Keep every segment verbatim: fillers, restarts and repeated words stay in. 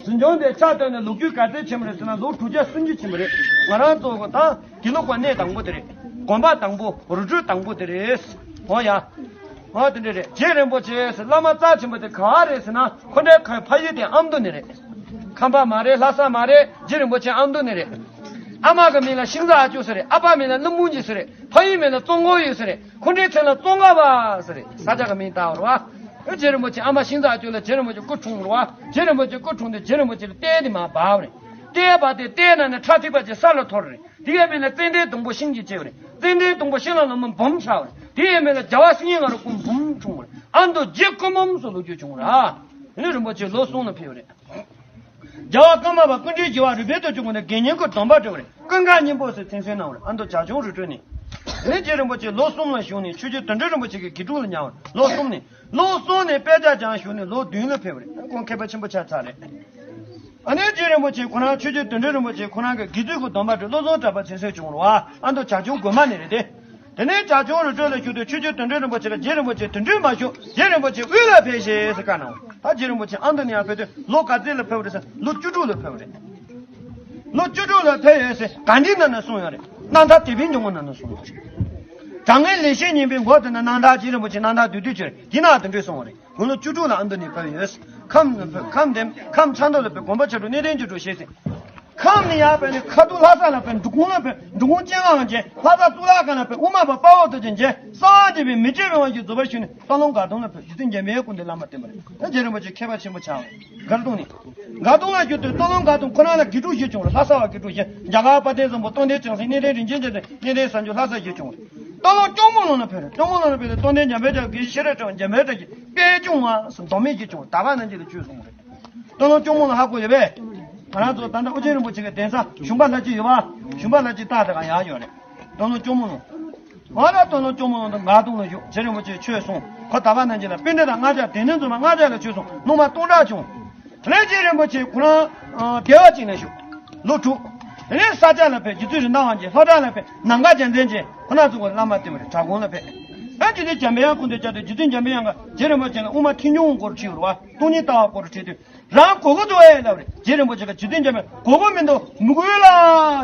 གཟིམ་ཆུང་དེ་ཕྱག་བཏོན་ནས་ལོ་རྒྱུས་ག་ཚོད་ཕྱིན་པ་རེད་ཟེར་ན། ལོ་དྲུག་བརྒྱ་སུམ་ཅུ་ཕྱིན་པ་རེད། ང་རང་ཚོ་གི་ད་དགེ་ལུགས་པ་གནས་དང་པོ་དེ་རེད། དགོན་པ་དང་པོ། རི་ཁྲོད་དང་པོ་དེ་རེད། འོ་ཡ། འོ་དེ་འདྲ་རེད། རྗེ་རིན་པོ་ཆེ་ཟེར་བླ་མ་རྩ་ཆེན་པོ་དེ་ག་བ་རེད་ཟེར་ན། ཁོ་འདྲའི་ཁོའི་ཕ་ཡུལ་དེ་ཨ་མདོ་ནས་རེད། ཁམས་པ་མ་རེད། ལྷ་ས་མ་རེད། རྗེ་རིན་པོ་ཆེ་ཨ་མདོ་ནས་རེད། ཨ་མ་གི་མིང་ལ་ཤིང་བཟའ་ཨ་ཅོ་ཟེར་རེད། ཨ་ཕ་མིང་ལ་ཀླུ་འབུམ་རྗེ་ཟེར་རེད། ཕ་ཡུལ་མིང་ལ་ཙོང་ཁ་ཡུལ་ཟེར་རེད། ཁོ་འདྲའི་མཚན་ལ་ཙོང་ཁ་པ་ཟེར་རེད། ས་ཆ་གི་མིང་བཏགས་པ་རེད་བ། རྗེ་རིན་པོ་ཆེ་ཨ་མ་ཤིང་བཟའ་ཨ་ཅོ་ལ་རྗེ་རིན་པོ་ཆེ་སྐུ་འཁྲུངས་རེད་བ། རྗེ་རིན་པོ་ཆེ་སྐུ་འཁྲུངས་དུས་རྗེ་རིན་པོ་ཆེ་ལ་རྟའི་དེ་མར་སྦས་པ་རེད། རྟའི་སྦས་དེ་རྟའི་ནང་ནས་ཁྲག་ཐིགས་པ་ཅིག་ས་ལ་འཐོར་རེད། དེ་ཡི་མིང་ལ་ཙན་དན་སྡོང་པོ་ཤིང་གཅིག་བྱས་པ་རེད། ཙན་དན་སྡོང་པོ་ཤིང་ལ་ལོ་མ་འབུམ་ཆགས་པ་རེད། དེ་ཡི་མིང་ལ་རྒྱལ་བ་སེང་གེ་ང་རོ་སྐུ་འབུམ་འཁྲུངས་པ་རེད། ཨ་མདོ་རྗེ་སྐུ་འབུམ་སོགས་ལོ་རྒྱུས་བྱུང་བ་རེད། དེ་ནས་རིན་པོ་ཆེ་ལོ་གསུམ་ལ་ཕེབས་པ་རེད། རྒྱལ་བ་ཀརྨ་པ་ཀུན་འདུས་རྒྱལ་བ་རུས་སྦལ་དུ་བྱུང་བ་ནས་དགེ་བསྙེན་གྱི་སྡོམ་པ་སྤྲད་པ་རེད། ཀུན་དགའ་སྙིང་པོ་ཟེར་མཚན་གསོལ་གནང་བ་རེད། ཨ་མདོ་བྱ་ཁྱུང་རི་ཁྲོད་ནས། དེ་ནས་རྗེ་རིན་པོ་ཆེ་ལོ་གསུམ་ལ་བཞུགས་ནས་ཆོས་རྗེ་དོན་གྲུབ་རིན་པོ་ཆེ་གི་དགེ་ཕྲུག་ལ་ཉར་བ་རེད། ལོ་གསུམ་ནས། ལོ་གསུམ་ནས་དཔེ་ཆ་སྦྱངས་བཞུགས་ནས་ལོ་བདུན་ལ་ཕེབས་པ་རེད། ཁོང་མཁས་པ་ཆེན་པོ་ཆགས་ཚར་རེད། ཨ་ནི་རྗེ་རིན་པོ་ཆེ་ཁོ་རང་ཆོས་རྗེ་དོན་གྲུབ་རིན་པོ་ཆེ་ཁོ་རང་གི་དགེ་ཚུལ་གྱི་སྡོམ་པ་སྤྲད། བློ་བཟང་གྲགས་པ་མཚན་གསོལ་བྱུང་བ་རེད་བ། ཨ་མདོ་བྱ་ཁྱུང་དགོན་པ་ནས་རེད་དེ། དེ་ནས་བྱ་ཁྱུང་རི་ཁྲོད་ལ་བཞུགས་དུས་ཆོས་རྗེ་དོན་གྲུབ་རིན་པོ་ཆེ་ལ་རྗེ་རིན་པོ་ཆེ་དོན་གྲུབ་མ་བཞུགས། རྗེ་རིན་པོ་ཆེ་དབུས་ལ་ཕེབས་ཤིག་ཟེར་བཀའ་གནང་བ། ད་རྗེ་རིན་པོ་ཆེ་ཨ་མདོ་ནས་ཡར་ཕེབས་དུས་ལོ་ག་ཚོད་ལ་ཕེབས་པ་རེད་ཟེར་ན། ལོ་བཅུ་དྲུག་ལ་ཕེབས་པ་རེད། ལོ་བཅུ་དྲུག་ལ་ཕེབས་ཡོད་ཟེར་དགའ་ལྡན་ནང་ནས་གསུངས་ཡོད་རེད། རྣམ་ཐར་དད་པའི་འཇུག་ངོགས་ནང་ནས་གསུངས་ཡོད་རེད། དྲང་ངེས་ལེགས་བཤད་སྙིང་པོའི་མགོ་དེ་ན་རྣམ་ཐར་རྗེ་རིན་པོ་ཆེ་རྣམ་ཐར་བསྡུས་དུས་ཀྱི་རེད། དེ་ན་དེ་འདྲས་གསུངས་པ་རེད། དགུང་ལོ་བཅུ་དྲུག་ལ་ཨ་མདོ་ནས་ཕེབས་ཡོད། ཁམས་ཁམས་དེ་ཁམས་ཁྲ་མདོ་ལ་ཕེབས། དགོན་པ་ཆེ་དྲུག་གནས་བརྟན་ཆེ་དྲུག་བཞེས་ཟིན། ཁམས་ནས་ཡར་ཕེབས་ནས་ཁ་ཐུག་ལྷ་ས་ལ་ཕེབས། འབྲི་གུང་ལ་ཕེབས། འབྲི་གུང་སྤྱན་སྔ་མཇལ། ལྷ་ས་གཙུག་ལག་ཁང་ལ་ཕེབས། དབུ་མ་པ་དཔའ་བོ་རྡོ་རྗེ་མཇལ། གསང་བ་འདུས་པའི་མི་བསྐྱོད་པའི་དབང་ཕྱུག་རྫོགས་པར་ཞུས་ནས་སྟོད་ལུང་དགའ་གདོང་ལ་ཕེབས། རྗེ་བཙུན་འཇམ་པའི་སྐུ་མདུན་བླ་མ་བསྟེན་པ་རེད། ད་རྗེ་རིན་པོ་ཆེ་མཁས་པ་ཆེན་པོ་ཆགས་པ་རེད། དགའ་གདོང་ནས། དགའ་གདོང་ལ་བཞུགས་དུས་སྟོད་ལུང་དགའ་གདོང་ཁོ་རང་ལ་དགེ་ཕྲུག་བཞི་བྱུང་རེད། ལྷ་ས་བ་དགེ་ཕྲུག་བཞི། རྒྱ་གར་དཔལ་ལྡན་བཟང་པོ། རྟོགས་ལྡན་བྱང་སེང་། གནས་བརྟན་རིན་ཆེན་རྒྱལ་མཚན། གནས་བརྟན་བཟང་ཕྱུག། ལྷ་ས་བཞི་བྱུང་རེད། སྟོད་ལུང་སྐྱོར་མོ་ལུང་ལ་ཕེབས་རེད། སྐྱོར་མོ་ལུང་ལ་ཕེབས་ཏེ་རྟོགས་ལྡན་འཇམ་དཔལ་དགའ་དགེ་ཤེས་རབ་གྲགས་པ་འཇམ་དཔལ་གྲགས་པའི་དཔལ་སྐྱོང་བ་ཟེར་མདོ་སྨད་བཞི་བྱུང་རེད། དག་པ་རྣམ་འབྱེད་ལ་ཆོས་གསུངས་རེད། སྟོད་ལུང་སྐྱོར་མོ་ལུང་ཧ་གོ་ཡོད་པས། ང་རང་ཚོ་ད་ལྟ་ཨོ་རྒྱན་རིན་པོ་ཆེ་གི་གདན་ས་ཞུམ་པ་ལྷ་རྗེ་ཡོད་པ། ཞུམ་པ་ལྷ་རྗེ་རྟགས་དེ་ག་ཡར་ཡོད་རེད། སྟོད་ལུང་སྐྱོར་མོ་ལུང་། ང་ལ་སྟོད་ལུང་སྐྱོར་མོ་ལུང་དུ་དགའ་གདོང་ལ་བཞུགས། རྗེ་རིན་པོ་ཆེས་ཆོས་གསུངས། ཁོ་དག་པ་རྣམ་འབྱེད་ལ་པཎྜི་ཏ་ལྔ་བརྒྱ། སྡེ་སྣོད་འཛོམས་པ་ལྔ་བརྒྱ་ལ་ཆོས་གསུངས། སློབ་མ་སྟོང་ཕྲག་བྱུང་། དེ་ནས་རྗེ་རིན་པོ་ཆེ་ཁོ་རང་ཨ་བདེ་བ་ཅན་ལ་བཞུགས། ལོ་དྲུག་དེ་ནས་ས་སྐྱ་ལ་ཕེབས། རྗེ་བཙུན་རེད་མདའ་དབང་རྒྱལ། ལྷོ་བྲག་ལ་ཕེབས། ནམ་མཁའ་རྒྱལ་མཚན་རྗེ་ཁོ་ན་ཚོ་གི་བླ་མ་བསྟེན་པ་རེད། བྲག་དགོན་ལ་ཕེབས། ཨ་རྗེ་བཙུན་འཇམ་པའི་དབྱངས་སྐུ་མདུན་བཅར་དུས་རྗེ་བཙུན་འཇམ་པའི་དབྱངས་ཀྱིས་རྗེ་རིན་པོ་ཆེ་ལ་དབུ་མ་ཐལ་འགྱུར་སྐོར་དྲིས་པ་རེད་བ། སྟོང་ཉིད་ལྟ་བ་སྐོར་དྲིས་དུས། རང་གོ་གི་འདུག་ཨེ་ལབ་རེད། རྗེ་རིན་པོ་ཆེ་གིས་རྗེ་བཙུན་འཇམ་དཔལ་གོ་གི་མི་འདུག་མི་དགོས་ལ་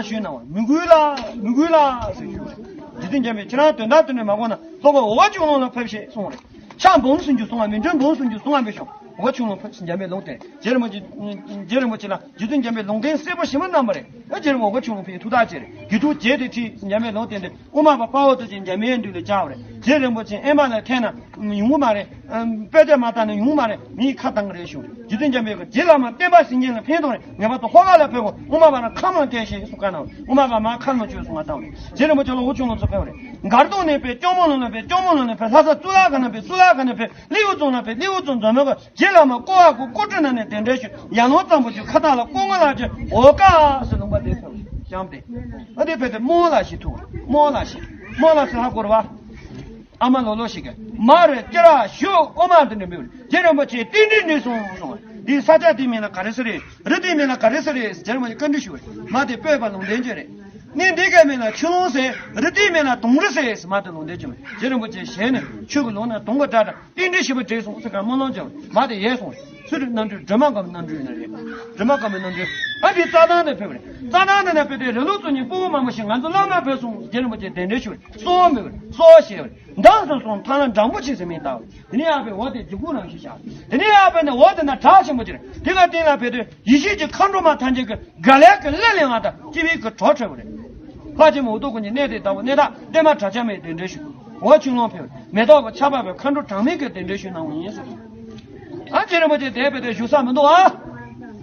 ཞུས་གནང་བ། མི་དགོས་ལ། མི་དགོས་ལ་ཟེར་ཞུས་པ་རེད། རྗེ་བཙུན་འཇམ་དཔལ་ཁྱེད་རང་དོན་དག་དོན་འགྲེལ་མ་གོ་ན་ལྷོ་ཁ་འོལ་ཁ་ཁྱུང་ལུང་ལ་ཕེབས་ཤིག་གསུངས་པ་རེད། ཕྱག་འབུམ་སུམ་ཅུ་གསུང་བ་མི་འགྲོ། འབུམ་སུམ་ཅུ་གསུང་བ་མི་ཤོང་། འོལ་ཁ་ཁྱུང་ལུང་ཕེབས་ཤིག་འཇམ་དཔལ་ལུང་བསྟན། རྗེ་རིན་པོ་ཆེ། རྗེ་རིན་པོ་ཆེ་ལ་རྗེ་བཙུན་འཇམ་དཔལ་ལུང་བསྟན་གསལ་པོ་ཞིབ་མོ་གནང་བ་རེད། ཨ་རྗེ་རིན་པོ་འོལ་ཁ་ཁྱུང་ལུང་ཕེབས་ཐུགས་ཐག་བཅད་རེད། དགེ་ཕྲུག་བརྒྱད་དེ་ཁྲིད་འཇམ་དཔལ་ལུང་བསྟན་ཏེ། དབུ་མ་པ་དཔའ་བོ་རྡོ་རྗེ་འཇམ་དཔལ་མདུན་ལ་བཅར་བ་རེད། རྗེ་རིན་པོ་ཆེ་ཨེ་མ་ལ་ཐད་ན་ཡོང་གི་མ་རེད། ཨ་དཔེ་ཆ་མ་བལྟས་ན་ཡོང་གི་མ་རེད། མིའི་ཁ་བཏང་གི་རེད་ཞུ། རྗེ་བཙུན་འཇམ་དཔལ་གྱིས་རྗེ་བླ་མ་བསྟན་པ་སེང་གེ་ལ་ཕན་ཐོགས་རེད། ངེས་པར་དུ་ལྷོ་ཁ་ལ་ཕེབས་དགོས། དབུ་མ་པ་རང་ཁམས་ལ་ཐད་ཤིག་གསུངས་བཀའ་གནང་། དབུ་མ་པ་མར་ཁམས་ལ་ཆོས་གསུང་བ་བཏང་བ་རེད། རྗེ་རིན་པོ་ཆེ་ལ་འོལ་ཁ་ཁྱུང་ལུང་ཚུར་ཕེབས་པ་རེད། མགར་གདོང་ནས་ཕེབས། སྐྱོར་མོ་ལུང་ལ་ཕེབས། སྐྱོར་མོ་ལུང་ནས་ཕེབས། ལྷ་ས་གཙུག་ལག་ཁང་ནས་ཕེབས། གཙུག་ལག་ཁང་ནས་ཕེབས། ལེའུ་རྫོང་ལ་ཕེབས། ལེའུ་རྫོང་འཛོམས་མོལ་གྱི་རྗེ་བླ་མ་ཀོ་བ་ཀོ་ཀོ་ཀྲི་ན་ནས་གདན་འདྲེན་ཞུས། ཡར་ལུང་གཙང་པོ་ཆུ་ཁ་ཐག་ལ་ཀོ་ངོ་ལ་ཅི་འོ་ཀ་ཟེར་ལུང་པ་དེ་ཕེབས་བཤམས་ཏེ། ཨ་དེ་ཕེབས་ཏེ་རྨོ་ལགས་ཤིག་ཐུག་རྨོ་ལགས་ཤིག་རྨོ་ལགས་ཟེར་ཧ་གོ་རེད་བ། ཨ་མ་ལོ་ལོ་ཞིག་གིས་མ་རེད་སྐྱེ་ར་ཞོ་ཨོ་མ་དེ་འདྲ་མེད་པར་རྗེ་རིན་པོ་ཆེ་རྟེན་འབྲེལ་འདྲེས་སོང་གསུངས། འདི་ས་ཆ་དེ་མིང་ལ་ག་རེ་ཟེར་རེད། རི་དེའི་མིང་ལ་ག་རེ་ཟེར་རེད་ཟེར་རྗེ་རིན་པོ་ཆེ་བཀའ་འདྲི་ཞུས་པ་རེད། མ་དེ་སྤོས་པ་ལུང་བསྟན་བྱས་རེད། གནས་འདི་གའི་མིང་ལ་ཆུ་ལུང་ཟེར། རི་དེའི་མིང་ལ་དུང་རི་ཟེར་ཟེར། མ་དེ་ལུང་བསྟན་བྱས་མ་རེད། རྗེ་རིན་པོ་ཆེ་ཞལ་ནས་ཆུ་གི་ལུང་ན་དུང་གི་སྒྲ་གྲགས། རྟེན་འབྲེལ་ཞིབ་པ་འདྲེས་སོང་ཟེར་ག་སྨོན་ལམ་བྱས་པ་རེད། མ་དེ་ཡལ་སོང་རེད། ཚུར་རྣམ་འཕྲུལ་སྒྲོལ་མ་དཀར་མོའི་རྣམ་འཕྲུལ་ཡིན་ན་རེད། སྒྲོལ་མ་དཀར་མོའི་རྣམ་འཕྲུལ། ཨ་འདི་རྩྭ་ཐང་ནས་ཕེབས་པ་རེད། རྩྭ་ཐང་འདི་ནས་ཕེབས་ཏེ་རི་ལུང་བཙུགས་ནས་སྤོ་བོ་མང་པོ་ཞིག་ང་ཚོ་བླ་མ་ཕེབས་སོང་རྗེ་རིན་པོ་ཆེ་གདན་འདྲེན་ཞུས་པ་རེད། གསོལ་བ་འབུལ་བ་རེད། གསོལ་བ་བཞེས་པ་རེད། མདང་དུ་སོང་ཐང་ལ་འགྲམ་བུ་ཆེ་ཟེར་མིང་བཏགས་པ་རེད། དེ་ནས་ཡར་ཕེབས་འོག་དེ་འཇིགས་སྐུལ་རང་བཞིན་བཞག་དེ་ནས་ཡར་ཕེབས་ནས་འོག་དེ་ན་བྲག་ཆེན་པོ་ཅིག་རེད། དེ་ག་སྟེང་ལ་ཕེབས་དུས་ཡེ་ཤེས་ཀྱི་མཁའ་འགྲོ་མ་ཐམས་ཅད་ཀྱིས་དགའ་ལས་ཀྱི་གླུ་ལེན་པ་དང་སྐྱིད་པའི་གི་བྲོ་འཁྲབ་པ་རེད། ལྷ་ཆེན་མོ་འུ་ཐུག་ཀུན་གྱི་གནས་དེ་ལྟ་བུ་གནས་བདག་བསྟན་མ་གྲགས་ཆེན་མའི་གདན་འདྲེན་ཞུས། འོག་ཆུ་ལུང་ཕེབས། མེ་ཏོག་གི་ཆར་པ་བབས། མཁའ་འགྲོ་གྲངས་མེད་ཀྱིས་གདན་འདྲེན་ཞུས་གནང་བ་ཡིན་ཟེར། ཨ་རྗེ་རིན་པོ་ཆེ་དེ་ཕེབས་ཏེ་བཞུགས་ས་མི་འདུག་ཨ།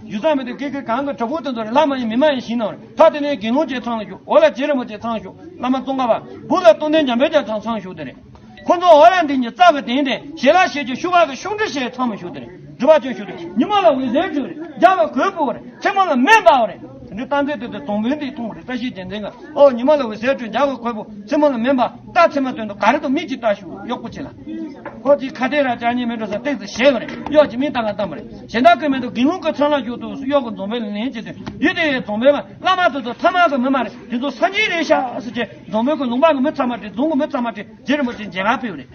བཞུགས་ས་མི་འདུག་སྐད་ཀྱི་གང་གི་གྲོགས་པོ་དེ་ཚོ་རེད། ལྷ་མ་ཡིན་མི་མ་ཡིན་ཞིག་གནང་བ་རེད། ད་དེ་ནས་དགེ་སློང་ཅིག་ཚང་ལ་བཞུགས། འོག་ལ་རྗེ་རིན་པོ་ཆེ་ཚང་བཞུགས། བླ་མ་ཙོང་ཁ་པ། སྦུག་ལ་རྟོགས་ལྡན་འཇམ་དཔལ་རྒྱལ་ཚང་ཚང་བཞུགས་དེ་རེད། ཁོ་ཚོ་འོག་ལ་འདི་ཉིད་རྩ་བའི་གདན་དེ་ཞལ་ལག་ཤེས་ཀྱི་ཤུགས་ཁག་གི་ཤུགས་འགྲེལ་བྱས་ཚང་མ་བཞུགས་དེ་རེད། སྒྲུབ་པ་ཅན་བཞུགས་དེ་ཉི་མ་ལ་འོད་ཟེར་སྤྲོས་རེད། རྒྱལ་བའི་གོས་ཕུབ་པ་རེད། མཚན་མོ་ལ་མེ་འབར་བ་རེད། དེ་འདྲའི་རྟགས་མཚན་དེ་ཚོ་རྫོང་དཔོན་དེས་མཐོང་བ་རེད། བཀྲ་ཤིས་རྒྱལ་མཚན་གྱིས་ཨོ་ཉི་མ་ལ་འོད་ཟེར་སྤྲོས། རྒྱལ་བའི་གོས་ཕུབ། མཚན་མོ་ལ་མེ་འབར། རྟགས་མཚན་མ་སྟོན་དུས་ག་རེ་འདུག་མིག་ཅིག་ལྟ་ཞུ་གཡོག་པོ་ཆེ་ལ། ཁོ་ཅིག་ཁ་གཏད་ར་ཅག་ཉེ་མི་འགྲོ་ས་ཏོག་ཙམ་བཞེས་པ་རེད། གཡོག་ཅིག་མིག་ལྟ་ག་བཏང་བ་རེད། གཞན་དག་གིས་མི་འདུག་དགེ་སློང་གི་ཚང་ལ་བཞུགས་འདུག་གཡོག་གི་རྫོང་དཔོན་ལ་ལན་བྱེད་དུས་ཡུལ་དེའི་རྫོང་དཔོན་པ་བླ་མ་དེ་ཚོ་ཐ་མལ་གྱི་མི་མ་རེད། དེ་ཚོ་སངས་རྒྱས་རེད་ཤག་ཟེར་བྱས་རྫོང་དཔོན་གྱིས་ལུང་པ་གི་མི་ཚང་མ་ཁྲིད། རྫོང་གི་མི་ཚང་མ་ཁྲིད། རྗེ་རིན་པོ་ཆེ་མཇལ་ཁ་ཕེབས་པ་རེད།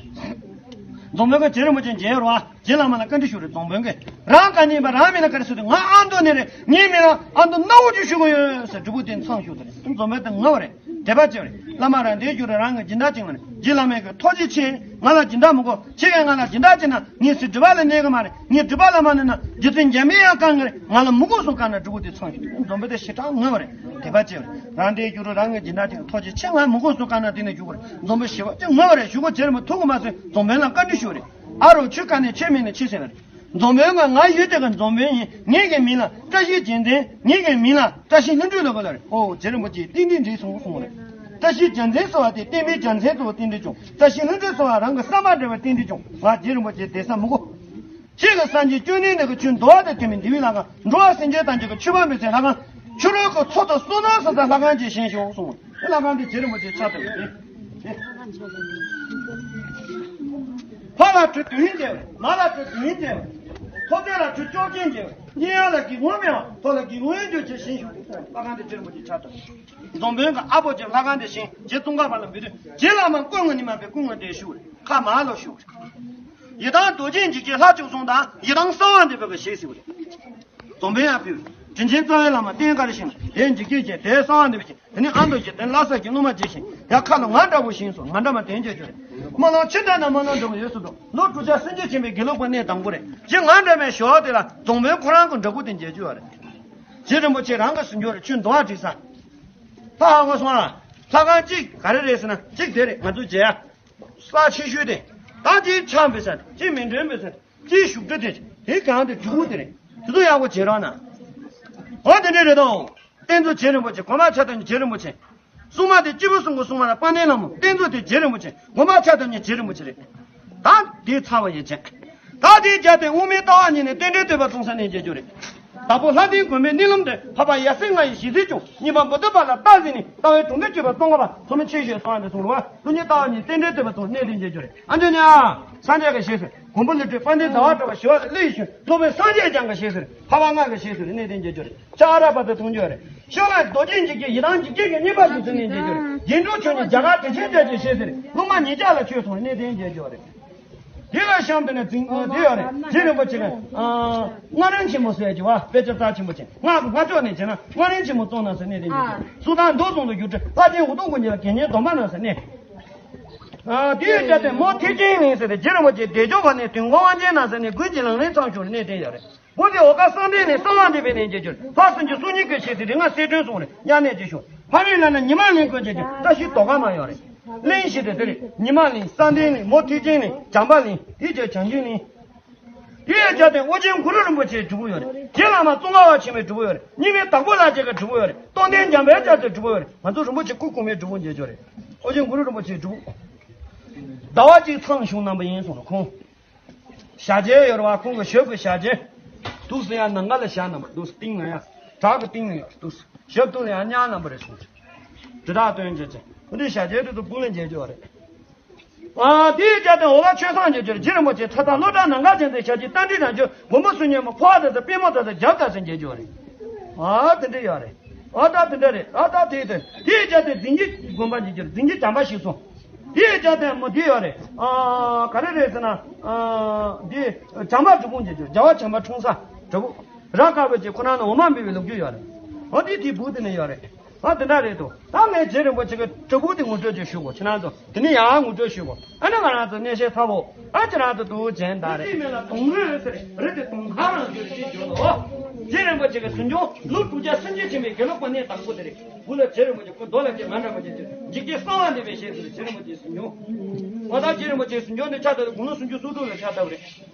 རྫོང་དཔོན་གྱིས་རྗེ་རིན་པོ་ཆེ་མཇལ་ཡོད་རེད་བ། རྗེ་བླ་མ་ལ་བཀའ་འདྲི་ཞུ་རེད། རྫོང་དཔོན་གྱིས་རང་ག་ནས་ཡིན་པ། རང་མིང་ལ་ག་རེ་ཟེར་དུས། ང་ཨ་མདོ་ནས་རེད། ངའི་མིང་ལ་ཨ་མདོ་སྣ་བོ་ཆེ་ཞུ་གི་ཡོད་ཟེར། སྒྲུབ་ཕུག་དེ་མཚམས་ཞུགས་དེ་རེད། རྫོང་དཔོན་དེ་ངུ་བ་རེད། དད་པ་ཆེ་བ་རེད། བླ་མ་རང་དེ་རྒྱུད་རང་གི་སྦྱིན་བདག་བྱེད་ང་རེད། རྗེ་བླ་མས་གི་ཐུགས་རྗེ་ཆེ། ང་ལ་སྦྱིན་བདག་མི་དགོས། ཁྱེད་ཀྱིས་ང་ལ་སྦྱིན་བདག་བྱེད་ན་ངས་སྲིད་སྒྲུབ་པ་ལ་གནས་གི་མ་རེད། ངས་སྒྲུབ་པ་བླ་མ་གནས་ན་རྗེ་བཙུན་འཇམ་པའི་དབྱངས་བསྐང་གི་རེད། ང་ལ་མི་དགོས་སུ་བསྐང་ན། སྒྲུབ་ཕུག་དེ་མཚམས་ཞུགས། རྫོང་དཔོན་དེ་ཞེ་དྲག་ངུ་བ་རེད། དད་པ་ཆེ་བ་རེད། རང་དེ་རྒྱུད་རང་གི་སྦྱིན་བདག་བྱེད་ཐུགས་རྗེ་ཆེ། ང་མི་དགོས་སུ་བསྐང་ན་དེ་ནས་ཞུ་གི་རེད། རྫོང་དཔོན་ཞེ་བ་ཅིག་ངུ་བ་རེད། ཞུ་གི་རྗེ་རིན་པོ་ཐུགས་ཁུར་མ་སོན། རྫོང་དཔོན་ལ་བཀའ་འདྲི་ཞུ་བ་རེད། ཨ་རོ། ཁྱོད་ག་ནས། ཁྱོད་མིང་ནི་ཅི་ཟེར་ན་རེད། རྫོང་དཔོན་གྱིས་ང་ཡུལ་དེ་གི་རྫོང་དཔོན་ཡིན། ངེད་ཀྱི་མིང་ལ་བཀྲ་ཤིས་རྒྱལ་མཚན། ངེད་ཀྱི་མིང་ལ་བཀྲ་ཤིས་ལྷུན་གྲུབ་ལབ་གི་ལབ་རེད། ཨོ། རྗེ་རིན་པོ་ཆེ་ཏན་ཏན་འགྲིག་སོང་གསུངས་རེད། བཀྲ་ཤིས་རྒྱལ་མཚན་ཟེར་བ་དེ་བསྟན་པའི་རྒྱལ་མཚན་ཟེར་བ་ཏན་ཏན་བྱུང་། བཀྲ་ཤིས་ལྷུན་གྲུབ་ཟེར་བ་རང་གི་བསམ་པ་འགྲུབ་པ་ཏན་ཏན་བྱུང་། ང་རྗེ་རིན་པོ་ཆེ་དེ་ས་མི་དགོས། ཁྱེད་ཀྱི་སངས་རྒྱས་བཅོམ་ལྡན་འདས་ཀྱི་ཆོས་འདུལ་བ་དང་མཐུན་པའི་འདུལ་བའི་ལྷ་ཁང་། འགྲོ་བ་སེམས་ཅན་ཐམས་ཅད་ཀྱི་མཆོད་པ་འབུལ་སའི་ལྷ་ཁང་། ཕྱི་རོལ་གྱི་ཚོགས་དང་བསོད་ནམས་བསགས་སའི་ལྷ་ཁང་ཅིག་བཞེངས་ཤོག་གསུངས། ལྷ་ཁང་དེ་རྗེ་རིན་པོ་ཆེ་ཕྱག་བཏབ་པ་རེད། ཕ་ལ་བུ་བདུན་བྱས། མ་ལ་བུ་བདུན་བྱས། ཐོབ་རྒྱལ་ལ་བུ་བཅོ་བརྒྱད་བྱས། གཉེན་ཡ་ལ་སྒེའུ་ཁུང་མེད་པ། ཐོག་ལ་སྒེའུ་ཁུང་གཡོ་སྒྱུ་བྱས་བཞེངས་ཤོག་ལྷ་ཁང་དེ་རྗེ་རིན་པོ་ཆེ་ཕྱག་བཏབ། རྫོང་དཔོན་གྱིས་ཨ་ཕོ་ཅིག་ལྷ་ཁང་དེ་བཞེངས། རྗེ་ཙོང་ཁ་པ་ལ་འབུལ་དུས། རྗེ་བླ་མ་སྐུ་ངོ་ཉི་མ་པའི་སྐུ་ངོ་དེ་བཞུགས་རེད། ཁ་མ་ལོ་བཞུགས་རེད། ཡི་དམ་རྡོ་རྗེ་འཇིགས་བྱེད་ལྷ་བཅུ་གསུམ་དང་། ཡི་དམ་གསང་བ་འདུས་པའི་གི་ཞལ་གཟིགས་རེད། རྫོང་དཔོན་ཡར་ཕེབས། དྲིན་ཆེན་རྩ་བའི་བླ་མ་རྟེན་ག་རེ་བཞེངས། དེ་འཇིགས་བྱེད་ཅན། དེ་གསང་བ་འདུས་པའི་ཅན། དེ་ནི་ཨ་མདོ་བཞེངས། དེ་ནི་ལྷ་ས་བཞེངས། སློབ་མ་རྗེ་བཞེངས། ཡ། ཁ་ལ་ང་འདྲ་བོ་བཞེངས་སོང་། ང་འདྲ་མ་དེ་འཇལ་རྒྱུ་རེད། སྨོན་ལམ་ཆེ་དྲགས་ན་སྨོན་ལམ་འདྲ་བོ་ཡོད་སུ་འདུག་ལོ་དྲུག་བརྒྱ་སུམ་ཅུ་ཕྱིན་པའི་དགེ་ལུགས་པ་གནས་དང་པོ་རེད། ཅི་ང་འདྲ་མའི་ཞོར་དེ་ལ་རྫོང་དཔོན་ཁོ་རང་གི་འདྲ་སྐུ་དེ་མཇལ་རྒྱུ་ཡོད་རེད། རྗེ་རིན་པོ་ཆེ་རང་གི་ཟིན་རྒྱུ་རེད། ཁྱོད་འདུག་བ་བྲིས་ས། ལྷ་ཧ་གོ་སོང་ཨ། ལྷ་ཁང་གཅིག་ག་རེ་རེད་ཟེར་ན། གཅིག་དེ་རེད། ང་ཚོ་མཇལ་ས་ཆེ་ཤོས་དེ། ད་གཅིག་ཕྱག་འབུལ་ས། གཅིག་མཎྜལ་འབུལ་ས། གཅིག་བཞུགས་ཁྲི་དེ། དེ་གང་དེ་འབྲུ་དེ་རེད། དེ་ཚོ་ཡག་པོ་བྱེད་རོགས་གནང་། འོ་དེ་འདྲས་རེད་དོ། རྟེན་གཙོ་རྗེ་རིན་པོ་ཆེ། གོང་མ་ཕྱག་བཏབ་མཁན་རྗེ་རིན་པོ་ཆེ། སྲུང་མ་དེ་སྐྱེས་བུ་གསུམ་གྱི་སྲུང་མ་དང་དཔལ་ལྡན་ལྷ་མོ། རྟེན་གཙོ་དེ་རྗེ་རིན་པོ་ཆེ། གོང་མ་ཕྱག་བཏབ་མཁན་རྗེ་རིན་པོ་ཆེ་རེད། ད་དེ་ཚར་བ་ཡིན་ཅན། ད་དེའི་རྒྱབ་དེ་དབུ་མའི་ལྟ་བ་གཉིས་ནས་རྟེན་འབྲེལ་བསྟོད་པ་གསུང་ས་གནས་མཇལ་རྒྱུ་རེད། དྭགས་པོ་ལྷ་ལྡན་དགོན་པའི་གནས་ལུམ་དུ། འཕགས་པ་ཡབ་སྲས་ལྔ་ཡི་ཞལ་གཟིགས་བྱུང་། གཉིས་པ་བུ་ཐུབ་པ་ལ་རྟགས་གཟིགས་ནས། ལྟ་བའི་གྲོང་ཁྱེར་གྱུར་པ་ཙོང་ཁ་པ། ཚོགས་མི་ཆེ་ཞེས་གསུངས་པ་འདི་གསུངས་རེད་བ། ཀླུ་གཉན་ལྟ་བ་གཉིས་རྟེན་འབྲེལ་བསྟོད་པ་གསུང་གནས་དེ་མཇལ་རྒྱུ་རེད། ཨ་འདྲ་ཉ། སངས་རྒྱས་ཀྱི་ཞལ་གཟིགས། མགོན་པོ་ཀླུ་སྒྲུབ་དཔལ་ལྡན་ཟླ་བ་གྲགས་པ་ཞི་བ་ལྷས་ཡིད་བཞིན། སློབ་དཔོན་སངས་རྒྱས་བསྐྱངས་ཀྱི་ཞལ་གཟིགས། འཕགས་པ་ལྔ་གི་ཞལ་གཟིགས་གནས་དེ་མཇལ་རྒྱུ་རེད། ལྕགས་ར་པ་དེ་མཐོང་རྒྱུ་རེད། ཤོ་ལགས་རྡོ་རྗེ་འཇིགས་བྱེད་ཡི་དམ་འཇིགས་བྱེད་ཀྱི་བསྙེན་པ་ཞུ་ཚུལ་གནས་མཇལ་རྒྱུ་རེད། རྒྱན་དྲུག་མཆོག་གཉིས་རྒྱ་གར་དྲི་ཆེན་བརྒྱད་ཀྱི་ཞལ་གཟིགས། སློབ་མ་ཉིས་བརྒྱ་ལ་ཆོས་གསུངས་གནས་དེ་མཇལ་རྒྱུ་རེད། དེ་ལ་གཤམ་དུ་ནས་འཛིན་དེ་ཡོད་རེད། རྗེ་རིན་པོ་ཆེ་གིས་ཨ་སྔགས་རིམ་ཆེན་མོ་ཟེར་གྱི་བ། དཔེ་ཆ་རྩ་ཆེན་པོ་ཅན། སྔགས་ཀྱི་སྔགས་ཕྱོགས་ནས་བྱས་ན་སྔགས་རིམ་ཆེན་མོ་གསུངས་གནང་ཟེར་གནས་དེ་མཇལ་རྒྱུ། སུ་དང་མདོ་གསུམ་དུ་བསྒྱུར་ཏེ། ལྷ་ཆེན་འུ་དུམ་ཀུན་གྱི་ལ་དགེ་བསྙེན་སྡོམ་པ་གནང་ཟེར་གནས། ཨ་དེའི་རྒྱབ་དེ་མོ་ཐེག་ཆེན་གླིང་ཟེར་ཏེ། རྗེ་རིན་པོ་ཆེ་བདེ་མཆོག་དབང་ནས་དུས་འཁོར་དབང་ཆེན་གནང་ཟེར་གནས། དགུན་གྱི་ལང་ལིང་མཚམས་ཞུགས་གནས་དེ་ཡོད་རེད། དགུན་དེ་འོ་ཀ་གསང་འདྲེན་ནས་གསང་བ་འདུས་པའི་གནས་མཇལ་རྒྱུ་རེད། ཕ་སུམ་ཅུ་སོ་གཉིས་ཀྱི་ཞལ་གཟིགས་རིག་སྔགས་གསེར་ཕྲེང་གསུངས་རེད། དམྱལ་གནས་ཀྱི་ཞུ། ཕ་རོལ་ལ་ན་ཉི་མ་གླིང་དགོན་ཆེན་གྱི་བཀྲ་ཤིས་རྡོ་ཁ་མ་ཡོད་རེད། གླིང་བཞི་དེ་དེ་རེད། ཉི་མ་གླིང་། གསང་འདྲེན་གླིང་། མོ་ཐེག་ཆེན་གླིང་། བྱམས་པ་གླིང་། དེའི་རྗེས་བྱང་ཆུབ་གླིང་། དེའི་རྒྱབ་དེ་ཨོ་རྒྱན་གུ་རུ་རིན་པོ་ཆེའི་སྒྲུབ་ཕུག་ཡོད་རེད། རྗེ་བླ་མ་ཙོང་ཁ་པ་ཆེན་པོའི་སྒྲུབ་ཕུག་ཡོད་རེད། རྙིང་མའི་དྭགས་པོ་ལྷ་རྗེ་གི་སྒྲུབ་ཕུག་ཡོད་རེད། མང་གཙོ་རིན་པོ་ཆེ་སྐུ་གོང་མའི་སྒྲུབ་ཕུག་ཡོད་རེད། ང་ཚོ་རིན་པོ་ཆེ་སྐུ་གོང་མའི་སྒྲུབ་ཕུག་མཇལ་རྒྱུ་རེད། ཨོ་རྒྱན་གུ་རུ་རིན་པོ་ཆེའི་སྒྲུབ་ཕུག་ཟླ་བ་གཅིག་མཚམས་ཞུགས་གནང་པ་ཡིན་གསུངས་རེད་ཁོང་། ཞབས་རྗེས་ཡོད་རེད་བ། ཁོང་གི་ཞབས་ཀྱི་ཞབས་རྗེས། འདུག་སེ་ཡང་ནམ་མཁའ་ལ་བཞག་གནང་པ། འདུག་སེ་སྟེང་ན་ཡང་བྲག་གི་སྟེང་ན་ཡང་འདུག་སེ་ཞབས་ཏོག་ལ་ཡང་བརྙ་གནང་པ་རེད་གསུངས། དེ་དག་སྟོན་བྱེད་ཅིང་། འོ་དེ་ཞབས་རྗེས་དེ་ཚོ་སྤུངས་ལ་མཇལ་རྒྱུ་བ་རེད། ཨ་དེའི་རྒྱབ་དེ་འོ་ལ་ཆོས་བཟང་མཇལ་རྒྱུ་རེད། རྗེ་རིན་པོ་ཆེ་ཚ་ཐང་ལོ་གྲངས་ནམ་མཁའ་ཅན་དེ་ཞབས་ཀྱི་རྟ་མགྲིན་རང་བྱོན། མགོན་པོ་གསུམ་མཉམ་པོ་ཕོ་བ་དང་ས་པད་མོ་དང་ས་རྒྱབ་དང་ས་མཇལ་རྒྱུ་བ་རེད། ཨ་དེ་འདྲ་ཡོད་རེད། ཨ་ད་དེ་འདྲ་རེད། ཨ་ད་དེ་དེ་དེའི་རྒྱབ་དེ་རྫིང་གི་དགོན་པ་མཇལ་རྒྱུ་རེད། རྫིང་གི་བྱམས་པ་ཞིག་སོང་། དེའི་རྒྱབ་དེ་མོ་དེ་ཡོད་རེད། ཨ་ག་རེ་རེད་ཟེར་ན། ཨ་དེ་བྱམས་པ་སྒྲུབ་ཕུག་མཇལ་རྒྱུ། རྒྱལ་བ་བྱམས་པ་འཁྲུངས་ས་སྒྲུབ་ཕུག་ར་དཀར་པོ་ཅིག་ཁོ་རང་ནས་འོ་མ་འབུལ་བའི་ལོ་རྒྱུས་ཡོད་རེད། ཨ་དེ་དེའི་སྦུག་དེ་ནས་ཡོད་རེད། ཨ་དེ་འདྲ་རེད་དོ། ད་ངས་རྗེ་རིན་པོ་ཆེ་གི་སྒྲུབ་ཕུག་དེ་ངོ་སྤྲོད་ཅིག་ཞུ་དགོས། ཁྱེད་རང་ཚོ་དེ་ནས་ཡང་ངོ་སྤྲོད་ཞུ་དགོས། ཨ་ནི་ང་རང་ཚོ་གནས་བཤད་ཚ་བོ། ཨ་ཁྱེད་རང་ཚོ་དུ་ཅན་ད་རེད། དེ་མིན་ལ་དུང་རི་རེད་ཟེར། རི་དེ་དུང་ཁ་རང་བརྗོད་ཅེས་བརྗོད་དོ། རྗེ་རིན་པོ་ཆེ་གི་གཟིམ་ཆུང་ལོ་དྲུག་བརྒྱ་སུམ་ཅུ་ཕྱིན་པའི་དགེ་ལུགས་པ་གནས་དང་པོ་དེ་རེད། དགུ་ལ་རྗེ་རིན་པོ་ཆེ། ཁོ་རྡོ་ལ་རྗེ་མ་འདྲ་མ་རྗེ་རྗེ་འཇིགས་བྱེད་གསང་བ་འདུས་པའི་ཞལ་ཟེར། རྗེ་རིན་པོ་ཆེའི་གཟིམ་ཆུང་། ཨ་ད་རྗེ་རིན་པོ་ཆེའི་གཟིམ་ཆུང་དེ་ཕྱག་བཏབ་དུས་དགུང་ལོ་སུམ་ཅུ་སོ་དྲུག་ལ་ཕྱག་བཏབ་པ་རེད།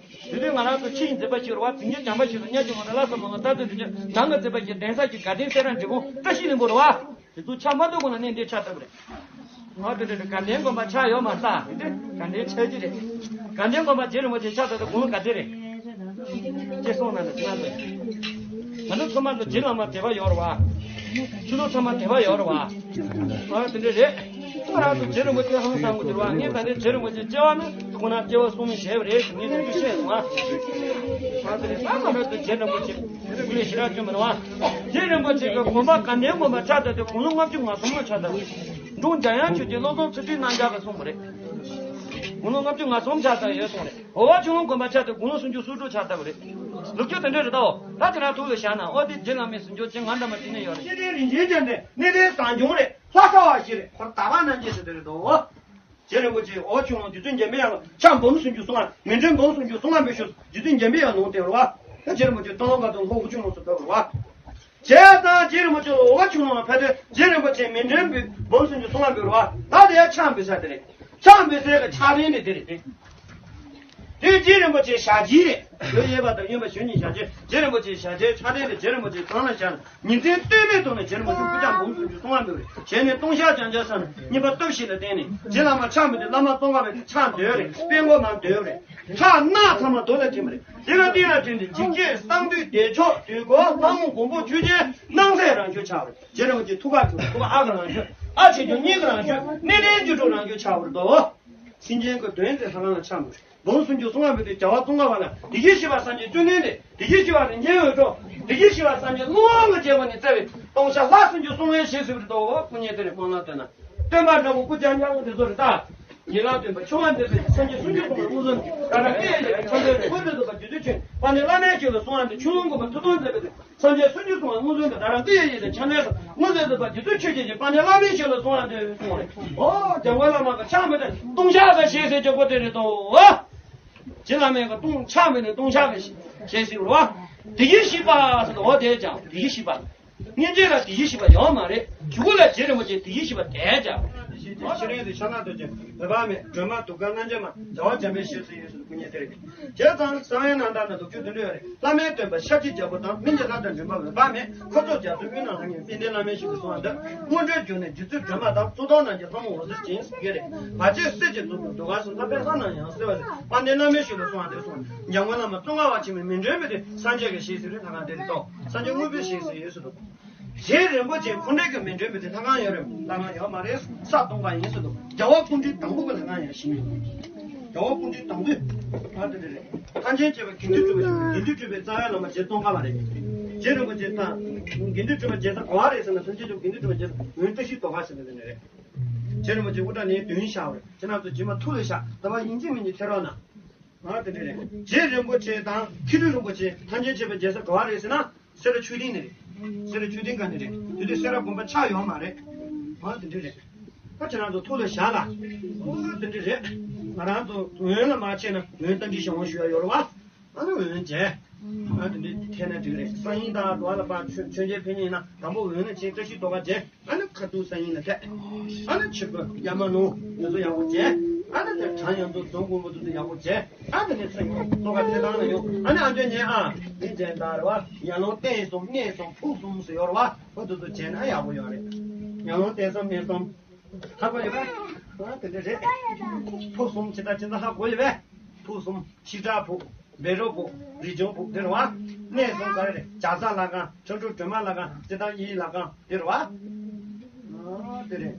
དེ་དུས་ང་རང་ཚོ་ཕྱི་ཡི་མཛད་པ་ཞིག་རེད་བ། རྫིང་གི་བྱམས་པ་ཞིག་ཏུ་གཉའ་ཆུ་ངོ་ནས་བླ་ས་མ་ལ་ལྟ་དུས་དུས་ནང་གི་མཛད་པ་ཞིག་གདན་ས་ཞིག་དགའ་ལྡན་གསལ་རང་འབྲི་གུང་བཀྲ་ཤིས་ལྷུན་པོ་རེད་བ། དེ་ཚོ་ཆགས་མ་ཐུབ་གོང་ལ་གནས་འདིར་ཕྱག་བཏབ་པ་རེད། ང་དེ་འདྲ་དགའ་ལྡན་དགོན་པ་ཆགས་ཡོད་མ་རེད། དེ་དགའ་ལྡན་ཆགས་ཀྱི་རེད། དགའ་ལྡན་དགོན་པ་རྗེ་རིན་པོ་ཆེ་ཕྱག་བཏབ་དུས་དགུང་ལོ་ག་ཚོད་རེད། ཅེས་གསུངས་གནང་ན་ཅི་གནང་འདུག་ང་ཚོ་ཚང་མ་ལ་རྗེ་བླ་མ་དད་པ་ཡོད་རེད་བ། ཆོས་ལུགས་ཚང་མ་དད་པ་ཡོད་རེད་བ། ཨ་དེ་འདྲ་རེད། ང་རང་ཚོ་རྗེ་རིན་པོ་ཆེ་ཧང་སང་གི་འདུག་བ། ངས་ད་ནས་རྗེ་རིན་པོ་ཆེ་སྐྱེ་བ་ནི་ཁོ་ན་སྐྱེ་བ་གསུམ་བྱས་པ་རེད་ཟེར་ངས་ཐུགས་རྗེ་ཆེ་གནང་བ། ཨ་དེ་རེད། ད་ང་རང་ཚོ་རྗེ་རིན་པོ་ཆེ་སྐུ་ལས་ཞེ་དྲག་སྐྱོན་མི་འདུག་བ། རྗེ་རིན་པོ་ཆེ་གི་དགོན་པ་དགའ་ལྡན་དགོན་པ་ཕྱག་བཏབ་དུས་དགུང་ལོ་ལྔ་བཅུ་ང་གསུམ་ལ་ཕྱག་བཏབ། འབྲོང་འཇམ་དབྱངས་ཆོས་རྗེ་བློ་བཟང་ཚུལ་ཁྲིམས་རྣམ་རྒྱལ་གྱིས་གསུངས་པ་རེད། དགུང་ལོ་ལྔ་བཅུ་ང་གསུམ་ཆགས་ཚར་ཡོད་གསུངས་རེད། འོ་བ་ཆུང་ངུ་དགོན་པ་ཆགས་དུས་དགུང་ལོ་སུམ་ཅུ་སོ་དྲུག་ཆགས་ཚར་བ་རེད། ལོ་རྒྱུས་དེ་འདྲ་རེད་དོ། ད་ཁྱེད་རང་ཐུགས་ལ་བཞག་ན། ཨོ་དེ་རྗེ་བླ་མའི་གཟིམ་ཆུང་ཅན་ང་འདྲ་མ་དེ་ནས་ཡོད་རེད། ཤེས་ལྡན་རིན་ཆེན་བྱམས་པའི་གནས་བརྟན་བཟང་སྐྱོང་རེད། ལྷ་ས་བ་ཞིག་རེད། ཁོར་དག་པ་རྣམ་འབྱེད་ཟེར་དེ་རེད་དོ། རྗེ་རིན་པོ་ཆེ་འོ་ཆུང་ངུ་རྗེ་བཙུན་འཇམ་པའི་དབྱངས་ལ་ཕྱག་འབུམ་སུམ་ཅུ་སོ་ལྔ། མཎྜལ་འབུམ་སུམ་ཅུ་སོ་ལྔ་འབུལ་ཞུས། རྗེ་བཙུན་འཇམ་པའི་དབྱངས་ལུང་བསྟན་རེད་བ། ད་རྗེ་རིན་པོ་ཆེ་སྟོན་ལོ་ག་དུང་ལྷོ་འོ་ཆུང་ངུ་སུ་ཕེབས་རེད་བ། བྱས་ཙང་རྗེ་རིན་པོ་ཆེ་འོ་བ་ཆུང་ངུ་ལ་ཕེབས་དུས་རྗེ་རིན་པོ་ཆེ་མཎྜལ་འབུམ་སུམ་ཅུ་སོ་ལྔ་འབུལ་རེད་བ། ད་དེ་ཡང་ཕྱག་འབུལ་ས་དེ་རེད། ཕྱག་འབུལ་སའི་གི་ཕྱག་རྟེན་དེ་དེ་རེད་དེ། དེ་རྗེ་རིན་པོ་ཆེའི་ཞབས་རྗེས་རེད། ལོ་གཡས་པ་དང་གཡོན་པ་གཞོན་ནུའི་ཞབས་རྗེས། རྗེ་རིན་པོ་ཆེའི་ཞབས་རྗེས་ཕྱག་རྟེན་དེ་རྗེ་རིན་པོ་ཆེ་གང་ལ་བཞག་ན། ཉིན་མཚན་ལྟོས་མེད་ཐོག་ནས་རྗེ་རིན་པོ་ཆེ་སྐུ་ཕྱག་འབུམ་སུམ་ཅུ་སོ་ལྔ་འབུལ་བ་རེད། བྱས་ནས་ལྟུང་བཤགས་བགྱང་བྱ་བསམ་ནས་གཉིས་པ་སྟོབས་བཞི་ལ་བརྟེན་ནས་རྗེ་བླ་མ་ཕྱག་འབུལ་དུས་བླ་མ་ཙོང་ཁ་པའི་ཕྱག་འདོད་རེད། དཔལ་མགོན་མ་འདོད་རེད། ཕྱག་ན་ཚང་མ་རྡོ་ལ་ཐིམ་པ་རེད། དེ་ག་ཏིང་ལ་བྲིས་ཏེ་འཇིགས་བྱེད་གསང་འདུས་བདེ་མཆོག་དུས་འཁོར་ལྷ་མོ་མགོན་པོ་ཆོས་རྒྱལ་སྣང་མཛད་རང་བྱོན་ཆགས་པ་རེད། རྗེ་རིན་པོ་ཆེ་ཐུགས་ཁ་ཆུ་ཐུགས་ཁ་ཨ་གི་རང་བྱོན། ཨ་ཆེ་ཆུང་གཉིས་ཀྱི་རང་བྱོན། གནས་བརྟན་བཅུ་དྲུག་རང་བྱོན་ཆགས་པ་རེད་དོ། སེམས་ཅན་གྱི་དོན་དེ་ལྷ་ཁང་ལ་ཕྱག་འབུལ། འབུམ་སུམ་ཅུ་སོ་ལྔ་འབུལ་དུས་རྒྱལ་བ་ཙོང་ཁ་པ་ལ་བདེ་སྐྱིད་ཞི་བ་སངས་རྒྱས་བཅོམ་ལྡན་འདས། བདེ་སྐྱིད་ཞི་བ་རིན་ཆེན་འོད་འཕྲོ། བདེ་སྐྱིད་ཞི་བ་སངས་རྒྱས་ཀླུ་དབང་གི་རྒྱལ་པོ་ནས་བསྩལ་བའི་ལྟུང་བཤགས་ལྷ་སུམ་ཅུ་སོ་ལྔའི་རྗེས་ཟིན་པ་རེད་དོ། སྐུ་བརྙན་དེ་རེད། སྨོན་ལམ་བཏོན་ན། སྟོན་པ་འདྲ་བོ་སྐུ་རྐྱང་རྐྱང་དེ་ཚོ་རེད་ད། ཉེ་ལམ་སྟོན་པ་ཆུང་བ་འདི་ཚོས་སངས་རྒྱས་སུམ་ཅུ་སོ་ལྔ་མངོན་སུམ་དུ་ད་ལྟ་སྐད་ཡིག་ཆ་འདོད་དངོས་འདོད་དུ་བ་རྒྱུད་སྡེ་ཆོས་དཔལ་ལྡན་བླ་མའི་ཞབས་ལ་གསུང་བ་འདི་ཆོས་ལོངས་སྐུ་པ་ཐུབ་དོན་མཛད་པའི་སངས་རྒྱས་སུམ་ཅུ་སོ་ལྔ་མངོན་སུམ་དུ་ད་རང་ཏི་ཡ་ཡི་དང་ཆ་ནས་སུ་མངོན་སུམ་དུ་བ་རྒྱུད་སྡེ་ཆོས་ཀྱི་རྗེ་དཔལ་ལྡན་བླ་མའི་ཞབས་ལ་གསུང་བ་འདི་གསུང་བ་རེད། ཨོ་རྒྱལ་བ་བླ་མ་གི་ཕྱག་མི་དེ་ལྟུང་བཤགས་པའི་ཞལ་ཟས་ཀྱི་སྒོ་དེ་རེད་དོ། རྗེ་བླ་མའི་གི་ལྟུང་ཕྱག་མི་ནི་ལྟུང་བཤགས་པའི་ཞལ་ཟས་རེད་བ། བདེ་སྐྱིད་ཞི་བ་ཟེར་དོ། འོ་དེ་ཀྱང་བདེ་སྐྱིད་ཞི་བ། སྔན་ཆད་ལ་བདེ་སྐྱིད་ཞི་བ་ཡོད་མ་རེད། གཞུག་གུ་ལ་རྗེ་རིན་པོ་ཆེ་བདེ་སྐྱིད་ཞི་བ་དེ་ཀྱང་། ཤེས་རིག་དེ་ཤ་ན་སྟོད་ཀྱི་མེད་པ་མེད་སྒྲོལ་མ་གདུགས་དཀར་རྣམ་འབྱེད་མ། བྱ་བ་འཇམ་པའི་ཞལ་ཟས་ཡོད་ཟེར་དུ་སྐུ་བརྙན་དེ་རེད། བྱས་ཙང་གསང་བའི་རྣམ་ཐར་ན་དུག་ཆུ་བདུན་འདྲེས་རེད། བླ་མའི་སྟོན་པ་ཤཱཀྱའི་རྒྱལ་པོ་དང་། སྨན་གྱི་ལྷ་དང་མགྲིན་པ་འོད་དཔག་མེད། འཁོར་ཚོགས་རྒྱ་མཚོའི་དབུས་ན་ལྷང་ངེར་དཔལ་ལྡན་བླ་མའི་ཞབས་ཀྱིས་གསུངས་པ་འདི། སྔོན་འགྲོའི་རྒྱུ་ནི་རྗེ་བཙུན་སྒྲོལ་མ་དང་། གཙུག་ཏོར་རྣམས་ཀྱི་ལྷ་མོ་འོད་ཟེར་ཅན་ཟེར་གྱི་རེད། བར་ཆད་སེལ་གྱི་གཙུག་ཏོར་ཟློས་གར་སོགས། ལྷག་པའི་ལྷ་རྣམས་ཡང་གསལ་བར་ཟེར། དཔལ་ལྡན་བླ་མའི་ཞབས་ལ་གསུངས་པ་འདི་གསུངས། འཇམ་མགོན་བླ་མ་ཙོང་ཁ་པ་ཆེན་པོས་མཎྜལ་འབུལ་དུས་སངས་རྒྱས་ཀྱི་ཞལ་ཟས་རེད། ལྷ་ཁང་དེ་རེད་དོ། སངས་རྒྱས་དངོས་པོའི་ཞལ་ཟས་ཡོད་ཟེར་དོ། རྗེ་རིན་པོ་ཆེ་ཁོང་རང་གི་མཎྜལ་འབུལ་དུས་ལྷ་ཁང་ཡོད་རེད། ལྷ་ཁང་ཡོད་མ་རེད། ས་སྟོང་པ་ཡིན་ཟེར་དོ། རྒྱལ་བ་སྐུ་ཕྲེང་དང་པོ་གི་ལྷ་ཁང་ཡང་བཞེངས་ཡོད། རྒྱལ་བ་སྐུ་ཕྲེང་དང་པོས། ཨ་དེ་འདྲ་རེད། ཐམས་ཅད་མཁྱེན་པ་དགེ་འདུན་གྲུབ་པ་ཞིག་དགེ་འདུན་གྲུབ་པའི་རྩ་བའི་བླ་མ་རྗེ་ཙོང་ཁ་པ་རེད། རྗེ་རིན་པོ་ཆེ་དང་། དགེ་འདུན་གྲུབ་པ་རྗེ་ས་ག་བ་རེད་ཟེར་ན། ཐམས་ཅད་མཁྱེན་པ་དགེ་འདུན་གྲུབ་པ་རྗེ་ས་འོན་བཀྲ་ཤིས་རྡོ་ཁ་ཟེར་ནས་དེ་འདྲ་རེད། རྗེ་རིན་པོ་ཆེ་དབུ་སྐྲ་ནས་བདུན་བཞར་བ་རེད། ཁྱེད་རང་ཚོ་རྗེས་མ་ཐུགས་ལ་བཞག་ད་བར་ཡིན་གཅིག་མིན་གཅིག་ཐེ་རོགས་ན། ཨ་དེ་འདྲ་རེད། རྗེ་རིན་པོ་ཆེ་དང་ཁྱི་རོ་རིན་པོ་ཆེ་ཐམས་ཅད་མཁྱེན་པ་རྗེ་ས་ག་བ་རེད་ཟེར་ན། སེ་ར་ཆོས་སྡིངས་ནས་རེད། སེ་ར་ཆོས་སྡིངས་སྒང་ནས་རེད། དེ་དུས་སེ་ར་དགོན་པ་ཆགས་ཡོད་མ་རེད། ཨ་དེ་འདྲ་རེད། ད་ཁྱེད་རང་ཚོ་ཐུགས་ལ་བཞག་ལ། ཨ་དེ་འདྲ་རེད། ང་རང་ཚོ་འོན་ལ་མ་ཆས་ན་འོན་རྟ་མགྲིན་ཞལ་དབང་ཞུ་ཡ་ཡོད་རེད་བ། ཨ་ནི་འོན་བྱས། ཨ་དེ་འདྲ་ཐད་ན་འགྲིག་རེད། སང་ཉིན་དང་དུ་བ་ལ་ཕར་མཆོད་མཆོད་མཇལ་ཕེབས་མཁན་ཡིན་ན། དང་པོ་འོན་ལ་ཕྱིན་བཀྲ་ཤིས་རྡོ་ཁ་མཇལ། ཨ་ནི་ཁ་ཐུག་སང་ཉིན་ལ་ཐད། ཨ་ནི་ཆུ་བོ་གཡའ་མ་ནུ་དེ་ཚོ་ཡག་པོ་བྱས། ཨ་ནི་དེ་གྲྭ་ཡང་ཚོ་རྫོང་དགོན་པོ་དེ་ཚོ་ཡག་པོ་བྱས། ཨ་དེ་ནས་སང་ཉིན་ལྷོ་ཁ་ཚེ་ཐང་ལ་ཡོང་། ཨ་ནི་ཨ་མཆོད་ཉལ་ཨ་ནི་མཇལ་དར་བ་ཡར་ལུང་རྟེན་གསུམ་གནས་གསུམ་ཕུག་གསུམ་ཟེར་ཡོད་རེད་བ། ཨོ་དེ་ཚོ་བྱས་ན་ཡག་པོ་ཡོད་རེད། ཡར་ལུང་རྟེན་གསུམ་གནས་གསུམ། ཧ་གོ་ཡོད་པས། ཨ་དེ་འདྲ་རེད། ཕུག་གསུམ་ཇི་ལྟར་ཇི་ལྟར་ཧ་གོ་ཡོད་པས། ཕུག་གསུམ་ཤི་བྲག་ཕུག་བཻ་རོ་ཕུག་རི་ལྗོངས་ཕུག་དེ་རེད་བ། གནས་གསུམ་ག་རེ་རེད། བྱ་བཟའ་ལྷ་ཁང་། ཁྲ་འབྲུག་སྒྲོལ་མ་ལྷ་ཁང་། རྩེ་ཐང་དབྱིན་ཡིག་ལྷ་ཁང་དེ་རེད་བ། ཨ་དེ་རེད།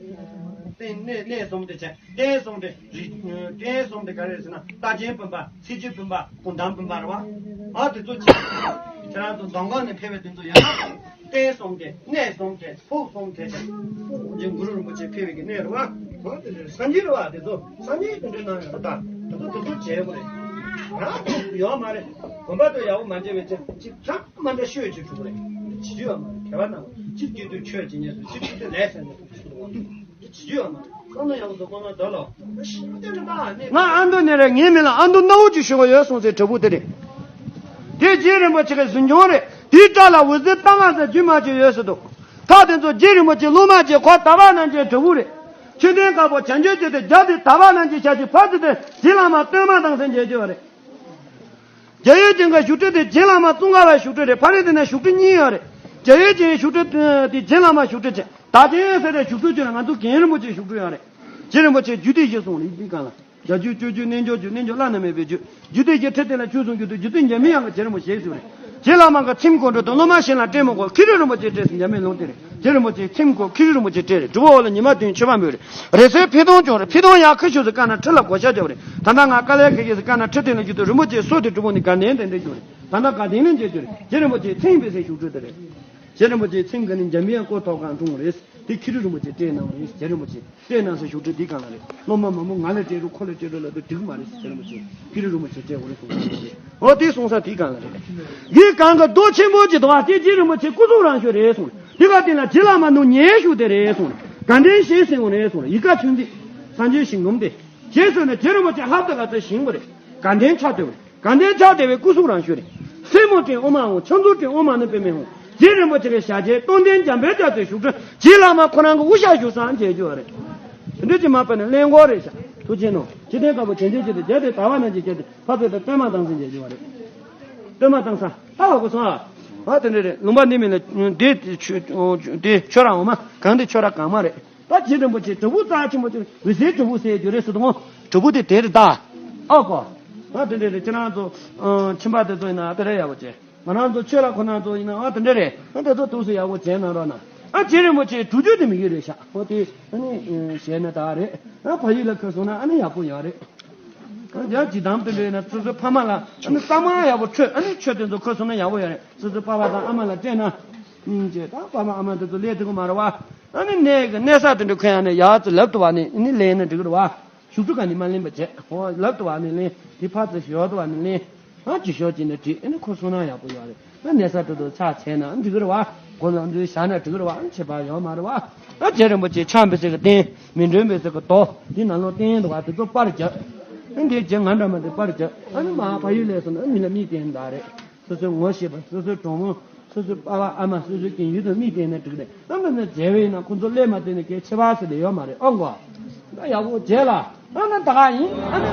རྟེན་གནས་གནས་གསུམ་དེ་བྱས། རྟེན་གསུམ་དེ་རི། རྟེན་གསུམ་དེ་ག་རེ་རེད་ཟེར་ན། རྟ་ཆེན་སྤུན་པ། ཚེ་ཆེན་སྤུན་པ། བུམ་ཐང་སྤུན་པ་རེད་བ། ཨ་དེ་ཚོ་བྱས། ཁྱེད་རང་ཚོ་མདོ་ཁམས་ནས་ཕེབས་པའི་དེ་ཚོ་ཡང་ན། རྟེན་གསུམ་དེ། གནས་གསུམ་དེ། ཕུག་གསུམ་དེ་བྱས། ཨོ་རྗེ་གུ་རུ་རིན་པོ་ཆེ་ཕེབས་པའི་གི་གནས་རེད་བ། ཨོ་དེ་འདྲ་སངས་རྒྱས་རེད་བ། དེ་ཚོ་སངས་རྒྱས་དེ་འདྲའི་གནང་ཡོད་རེད་ད། དེ་ཚོ་དེ་ཚོ་བྱས་དགོས་རེད། ང་ཡོད་མ་རེད། དགོན་པ་དེ་ཡག་པོ་མ་བྱས་པའི་ཚེ་ཅིག་ཚང་མ་འདྲ་ཤོད་བྱེད་ཆོག་གི་རེད། བྱེད་རྒྱུ་ཡོད་མ་རེད། དད་པ་གནང་དགོས། ཅིག་སྐྱིད་སྡུག་ཆོས་བྱེད་ཉེས་སུ་ཅིག་སྐྱིད་སྡུག་ལས་ཟེར་ནས་ཅིག་སོང་བ། ཅི་ཡོད་མ་རེད། བསམ་བློ་ཡག་པོ་འདུག་དགོངས་པ་འདུག་ལོ། ཞིག་དེ་ནི་ད་ནི། ང་ཨ་མདོ་ནས་རེད། ངའི་མིང་ལ་ཨ་མདོ་སྣ་བོ་ཅིག་ཞུ་གི་ཡོད་གསུངས་ཚེ་དྲིལ་བུ་དེ་རེད། དེ་རྗེ་རིན་པོ་ཆེ་གི་གཟིམ་ཆུང་རེད། དེའི་སྐྲ་ལ་འོད་ཟེར་ལྟ་ང་ཟེར་རྒྱུ་མ་ཅིག་ཡོད་ཟེར་འདུག་ད་དེ་ཚོ་རྗེ་རིན་པོ་ཆེ་སློབ་མ་ཅིག་ཁོ་དག་པ་རྣམ་འབྱེད་དྲིལ་བུ་རེད། མཆོད་རྟེན་དཀར་པོ་བྱང་ཆུབ་ཀྱི་སེམས་རྒྱབ་དེ་དག་པ་རྣམ་འབྱེད་ཞབས་ཀྱི་ཕར་ཚུར་དེ་རྗེ་བླ་མ་སྟོན་མ་དང་ཟེར་མཇལ་རྒྱུ་རེད། རྒྱལ་ཡོལ་ཅན་གྱི་བཞུགས་ཁྲི་དེ་རྗེ་བླ་མ་ཙོང་ཁ་པའི་བཞུགས་ཁྲི་རེད། ཕ་རི་དེ་ན་བཞུགས་ཁྲི་གཉིས་ཡོད་རེད། རྒྱལ་ཡོལ་ཅན་བཞུགས་ཁྲི་དེ་རྗེ་བླ་མ་བཞུགས་ཁྲི་བྱས། བདག་ཆེན་ཟེར་བའི་བཞུགས་ཁྲི་ཅིག་ལ་ང་ཚོ་རྒན་རིན་པོ་ཆེ་བཞུགས་ཁྲི་ཡོད་རེད། རྗེ་རིན་པོ་ཆེ་རྒྱུད་སྡེ་བཞི་གསུངས་རེད་འདི་སྒང་ལ། བརྒྱད་རྒྱུད་སྤྱོད་རྒྱུད་རྣལ་འབྱོར་རྒྱུད། རྣལ་འབྱོར་བླ་ན་མེད་པའི་རྒྱུད། རྒྱུད་སྡེ་བཞིའི་ཁྲི་སྟེང་ལ་ཆོས་གསུང་རྒྱུད་དུ་རྗེ་བཙུན་འཇམ་པའི་དབྱངས་ཀྱིས་རྗེ་རིན་པོ་ཆེ་ཞེས་ཟེར་བ་རེད། རྗེ་བླ་མ་གི་ཚེམས་སྐོར་འགྲོ་དང་སློབ་མ་གཞན་ལ་སྤྲད་མི་དགོས། ཁྱི་རོ་རིན་པོ་ཆེ་སྤྲད་ཟེར་འཇམ་པའི་ལུང་བསྟན་རེད། རྗེ་རིན་པོ་ཆེའི་ཚེམས་སྐོར་ཁྱི་རོ་རིན་པོ་ཆེ་སྤྲད་རེད། སྒྲུབ་པ་འོག་ལ་ཉི་མ་བདུན་མཆོད་པ་འབུལ་རེད། རེས་གཟའི་ཕུད་གཏོང་བྱུང་རེད། ཕུད་གཏོང་ཡག་ཁི་ཤོས་སུ་བཀག་ན་ཁྲི་ལ་བགོ་བཤའ་རྒྱབ་རེད། ད་ལྟ་ང་དཀའ་ལས་ཁག་ཁག་སུ་བཀག་ན་ཁྲི་སྟེང་ལ་རྒྱུད་དུ་རིན་པོ་ཆེའི་སྲོག་དེ་སྒྲུབ་པོ་ནི་དགའ་ལྡན་དེ་འདྲ་བྱུང་རེད། ད་ལྟ་དགའ་ལྡན་ལ་མཇལ་རྒྱུ་རེད། རྗེ་རིན་པོ་ཆེའི་ཚེམས་སྤེལ་སའི་བཞུགས་ཁྲི་དེ་རེད། རྗེ་རིན་པོ་ཆེའི་ཚེམས་ཀྱི་ནི་འཇམ་པའི་དབྱངས་སྐུ་ཐོག་ཁང་འཁྲུངས་རེད། དེ་ཁྱི་རི་རིན་པོ་ཆེ་སྤྲད་གནང་བ་རེད། རྗེ་རིན་པོ་ཆེ་སྤྲད་གནང་ས་བཞུགས་ཁྲི་དེའི་སྒང་ལ་རེད། སློབ་མ་མང་པོ་ང་ལ་སྤྲད་རོགས་ཁོ་ལ་སྤྲད་རོགས་ལབ་དུས་འགྲིག་མ་རེད་ཟེར། རྗེ་རིན་པོ་ཆེ་ཁྱི་རི་རིན་པོ་ཆེ་སྤྲད་དགོས་རེད་གསུངས་པ་རེད། འོ་དེ་གསུངས་ས་དེའི་སྒང་ལ་རེད། དེའི་སྒང་གི་རྡོ་ཆེན་པོ་ཅིག་འདུག་བ། དེ་རྗེ་རིན་པོ་ཆེ་སྐུ་གཟུགས་རང་ཤོས་རེད་གསུངས། དེ་ག་དེ་ལ་རྗེ་བླ་མ་ནུ་ཉེ་ཤོས་དེ་རེད་གསུངས། དགའ་ལྡན་ཞེས་ཟེར་བ་རེད་གསུངས། ཡི་ག་ཆུ་འཛིན་སངས་རྒྱས་ཞིང་སྒོམ་དེ། རྗེས་སུ་ནི་རྗེ་རིན་པོ་ཆེ་ཧབ་ཏེ་ག་ཚོད་ཞིང་པོ་རེད། དགའ་ལྡན་ཕྱག་དེ་བས། དགའ་ལྡན་ཕྱག་དེ་བས་སྐུ་གཟུགས་རང་ཤོས་རེད། སེ་མོ་སྤྲིན་ཨོ་མ་འོང་། ཕྱག་མཛུབ་སྤྲིན་ཨོ་མ་ནི་པདྨེ་ཧཱུྃ། རྗེ་རིན་པོ་ཆེ་གི་ཞལ་རྗེས་རྟོགས་ལྡན་འཇམ་དཔལ་དཔྱལ་བའི་བཞུགས་ཁྲི། རྗེ་བླ་མ་ཁོ་རང་གི་དབུ་ཞྭ་བཞུགས་སའང་མཇལ་རྒྱུ་བ་རེད། དེ་འདྲ་ཅིག་མ་པ་ནི་གླེན་སྐོར་རེད་ཤག་ཐུགས་རྗེ་གནང་། ཅི་ཐེན་དཀར་པོ་དྲན་རྟེན་ཅིག་ཏུ་མཇལ་ཏེ་དར་བ་རྣམས་ཀྱིས་བརྒྱན་ཏེ་ཕར་ཕེབས་ཏེ་སྟོན་མ་བཏང་ཟིན་མཇལ་རྒྱུ་བ་རེད། སྟོན་མ་བཏང་ས་ཧ་བ་གོ་སོང་ཨ། ཨ་དེ་འདྲ་རེད། ལུང་པ་འདི་མིན་ལ་དེ་ཆོས་དེ་ཆོས་ར་འོ་མ་གང་དེ་ཆོས་ར་གང་མ་རེད། ད་རྗེ་རིན་པོ་ཆེ་བྲག་ཕུག་རྩ་ཆེན་པོ་ཅིག་འོད་ཟེར་བྲག་ཕུག་ཟེར་རྒྱུ་རེད་ཟེར་དུས་ངོ་། བྲག་ཕུག་དེ་དེ་རེད་ད། ཨོ་ཀོ། ཨ་དེ་འདྲ་རེད། ཁྱེད་རང་ཚོ་ཨ་ཁྱིམ་པ་དེ་ཚོ་ཡིན་ན་དེ་འདྲ་ཡག་པོ་བྱས། ང་རང་ཚོ་ཆོས་ལ་ཁོ་ན་ཚོ་ཡིན་ན་ཨ་དེ་འདྲ་རེད། ཨ་དེ་ཚོ་ཐུགས་སུ་ཡག་པོ་བྱས་གནང་རོགས་གནང་། ཨ་རྗེ་རིན་པོ་ཆེ་བྲུ་རྒྱུ་དེ་མི་ཡོད་རེད་ཤག་འོ་དེ་ཨ་ནི་ཞལ་ནས་ད་རེད། ཨ་ཕ་ཡུལ་ལ་ཁ་སོང་ན་ཨ་ནི་ཡག་པོ་ཡོད་རེད། ཨ་ཡག་ཇི་དམ་དེ་འདྲ་ཡིན་ན་སོ་སོའི་ཕ་མ་ལ་ཨ་ནི་གཙང་མ་ཡག་པོ་འཕྲོད། ཨ་ནི་ཆོས་དེ་ཚོ་ཁ་སོང་ན་ཡག་པོ་ཡོད་རེད། སོ་སོའི་པ་ཕ་དང་ཨ་མ་ལ་སྤྲད་ན། ཨིན་ཅེ་ད་པ་མ་ཨ་མ་དེ་ཚོ་ལས་དེ་གོ་མ་རེད་བ། ཨ་ནི་གནས་གི་གནས་ས་དེ་འདྲ་ཁོ་ཡང་ནས་ཡག་ཙི་ལབ་ཏུ་བ་ནི་ཨ་ནི་ལས་ན་འགྲིག་གི་རེད་བ། ཞུགས་ཁྲུ་ག་ནི་མ་ལེན་པ་བྱས། ཧོ་ལབ་ཏུ་བ་ནི་ལེན། དེ་ཕ་ཙི་ཞོག་ཏུ་བ་ནི་ལེན། ཨ་ཅི་ཞོག་ཅི་ནས་བྲིས། ཨ་ནི་ཁོ་སོང་ན་ཡག་པོ་ཡོད་རེད། ཨ་གནས་ས་དེ་ཚོ་ཆ་བྱས་ན་འགྲིག་གི་རེད་བ། གོ་ལ་འདི་བཞག་ན་འགྲིག་གི་རེད་བ། ཨ་ནི་ཁྱད་པར་ཡོད་མ་རེད་བ། ཨ་རྗེ་རིན་པོ་ཆེ་ཕྱག་འབུལ་ས་གི་རྟེན། མཎྜལ་འབུལ་ས་གི་རྡོ། དེ་ནང་ལོགས་རྟེན་འདུག་བ། དེ་ཚོ་པར་རྒྱབ། ཨ་འདི་རྗེ་ང་འདྲ་མ་དེ་པར་རྒྱབ། ཨ་ནི་མ་ཕ་ཡུལ་ལས་སོང་ན་ཨ་མི་ལ་མིག་བསྟན་ད་རེད། སོ་སོའི་ངོ་ཤེས་པ། སོ་སོའི་གྲོགས་མོ། སོ་སོའི་པ་ཕ་ཨ་མ། སོ་སོའི་རྒན་ཡུལ་དུ་མིག་བསྟན་ནས་འགྲིག་རེད། ཨ་མ་ནི་མཇལ་བས་ན་ཁོ་ཚོ་སླེབས་མ་བསྟན་ནས་སྐད་ཆེ་བ་ཟེར་ལེ་ཡོད་མ་རེད། ཨོ་མགོ། ད་ཡག་པོ་མཇལ་ལ། ཨ་ན་ད་ག་ཡིན། ཨ་ན།